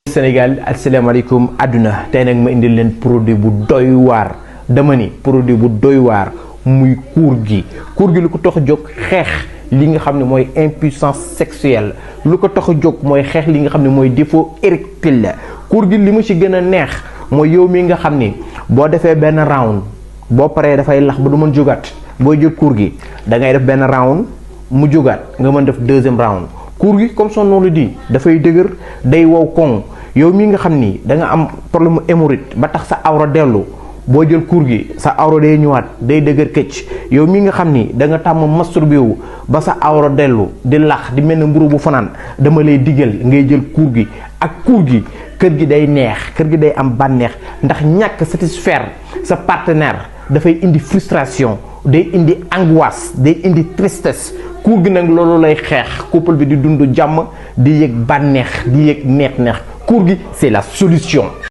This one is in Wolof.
Sénégal asalaamaaleykum àdduna tey nag ma indil leen produit bu doy waar dama ni produit bu doy waar muy kuur gi lu ko tax a jóg xeex li nga xam ne mooy impuissance sexuelle lu ko tax a jóg mooy xeex li nga xam ne mooy défaut érectile kuur gi li mu ci gën a neex mooy yow mi nga xam ni boo defee benn round boo paree dafay lax ba du mën jógaat booy jël kuur gi da ngay def benn round mu jógaat nga mën def deuxième round. kuur gi comme son nom le dit dafay dëgër day wow koŋ yow mi nga xam ni da nga am problème mu hémorroïde ba tax sa awra dellu boo jël kuur gi sa awra day ñëwaat day dëgër këcc yow mi nga xam ni da nga tàmm masturbé wu ba sa awra dellu di lax di mel ne mburu bu fanaan dama lay digal ngay jël kuur gi ak kuur gi kër gi day neex kër gi day am bànneex ndax ñàkk satisfaire sa partenaire dafay indi frustration day indi angoisse day indi tristesse kuur gi nag loolu lay xeex couple bi di dund jàmm di yëg bànneex di yëg neex-neex kuur gi c'est la solution.